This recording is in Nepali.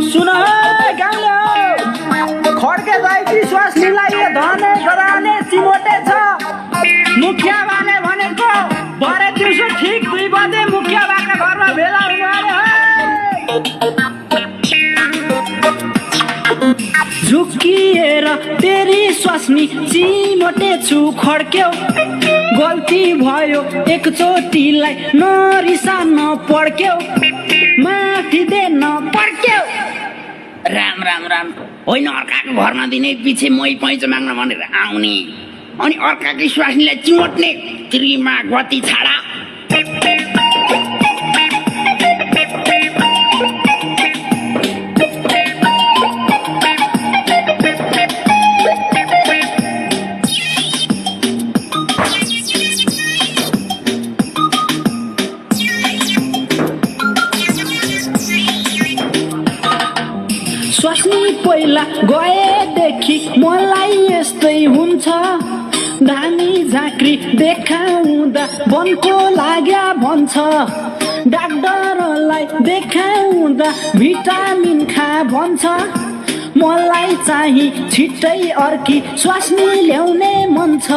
सुन गाउँले खड्के गएकी स्वास्नीलाई धने गराने सिमोटे छ। मुखिया बाले भनेको भरे दिउँसो ठिक 2 बजे मुखिया बाका घरमा भेला हुनु अरे। झुकिएर तेरी स्वास्नी चिमोटे छु खड्क्यौ। गल्ती भयो एकचोटिलाई नरिसा नपड्क्यौ। माफी दे नपड्क्यौ। राम राम राम होइन, अर्काको घरमा दिने पछि मै पैँचो माग्न भनेर आउने अनि अर्काकै स्वास्नीलाई चिमोट्ने त्रिमा गति छाडा। स्वास्नी पहिला गएदेखि मलाई यस्तै हुन्छ। धामी झाँक्री देखाउँदा बनको लाग्या भन्छ। डाक्टरलाई देखाउँदा भिटामिन खा भन्छ। मलाई चाहिँ छिट्टै अर्की स्वास्नी ल्याउने मन छ।